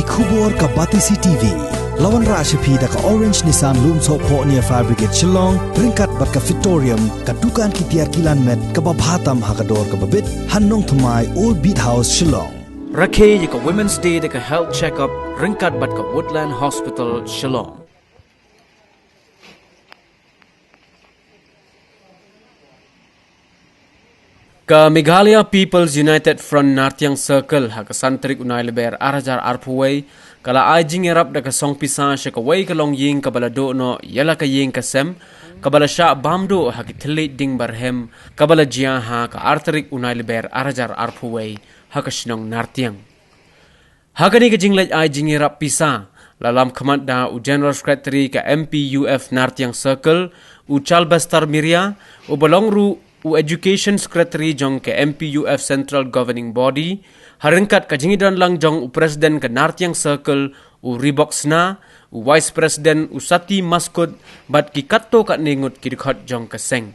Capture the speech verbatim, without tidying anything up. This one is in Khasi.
Khubor ka Batesi T V. La wanrah sha phi da ka Orange Nissan Lumsohphoh near Fire Brigade Shillong, ryngkat bad ka Fitorium, ka dukan ki tiar kilan met kaba bha tam ha ka dor kaba bit, ha Nongthymmai, Old Beat House, Shillong. Rakhe ïa ka Women's Day da ka health check-up ryngkat bad ka Woodland Hospital, Shillong. Ka Meghalaya People's United Front Nartiang Circle ha ka san tarik u Nailber ar hajar arphew wei ka la ai jingïarap da ka song pisa sha kawei ka longïing kaba la duh noh ïa la ka ïing ka sem, kaba la shah bam duh ha ki thylliej dieng barhem, kaba la jia ha ka ar tarik u Nailber ar hajar arphew wei ha ka shnong Nartiang. Ha kane ka jingleit ai jingïarap pisa, la lam khmat da u General Secretary ka M P U F Nartiang Circle, u Charlebester Miria, uba long ruh u Education Secretary jong ka M P U F Central Governing Body, ha ryngkat ka jingïadon lang jong u President ka Nartiang Circle, u Ribok Sna, u Vice President u Sati Maskut, bad ki katto katne ngut ki dkhot jong ka seng.